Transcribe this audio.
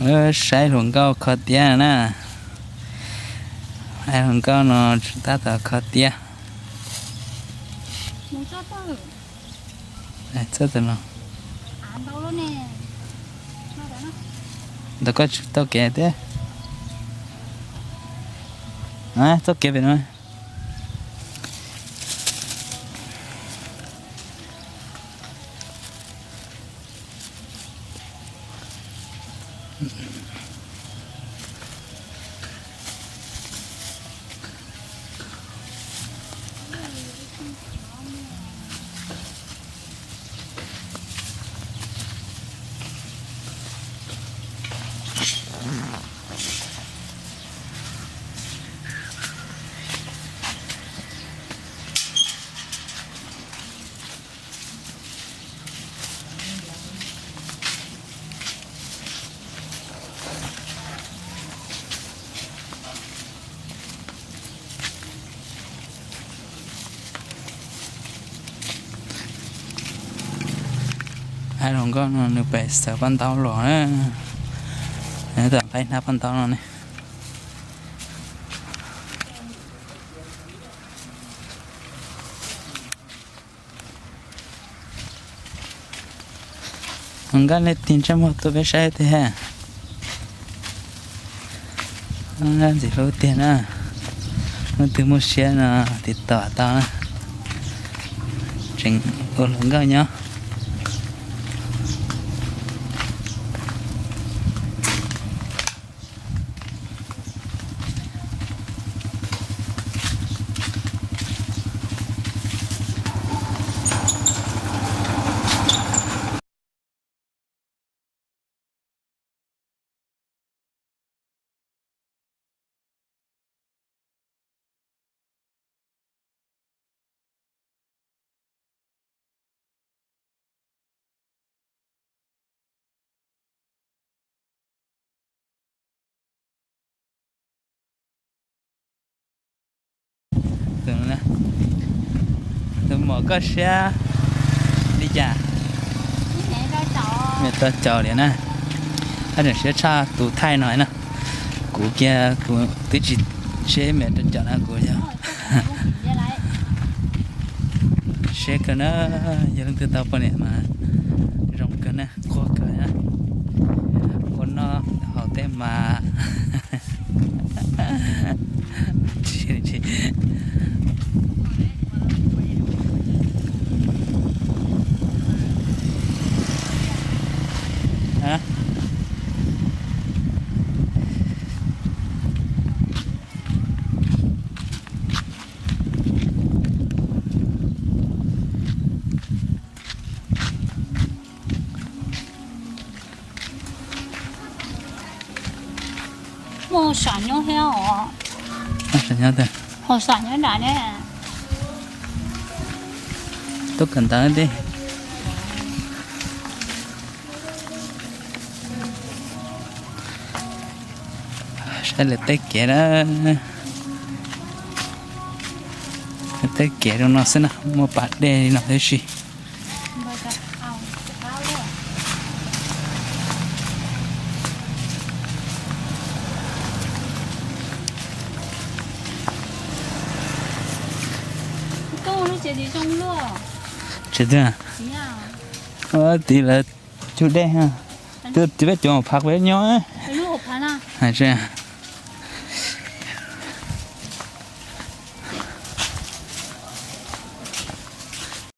Saib hluas nkauj kho tiab na. Saib hluas nkauj no tab tom kho tiab. Txog no, ntawm koj tsis tau kev thiab. Txoj kev pem no. Hluas nkauj no nws pem xaws paj ntaub los na, nws tam nqaij hnab paj ntaub no ne. Nkaj leej twg ntsej muag tuaj peb saib tiag. Nkaj ntxim hlub tiag na. Leej twg muaj siab no tiv tauj tau na. Tseem ua hluas nkauj nyob. Tus muam koj siab li cas? Tau caum li na. Haj tseem siab tshaj tus thaij no na. Kuv kiag kuv twb tsis siab me rau caum na, kuv yog siab kawg na. Yog leej twg tau poj niam mas zoo kawg na, qhuas kawg na. Ua noj haus tej mas Muaj sam nyob thiab os. Ho sam nyob nram ne. Tuaj kawm ntawv thiab. Saib lawv tej kev na. Lawv tej kev rau no xwb na, muaj pas dej li no tib si. Tsev twg? Tiv lawv cug dej. Twb peb cov phav peb nyob. Hais tseeb.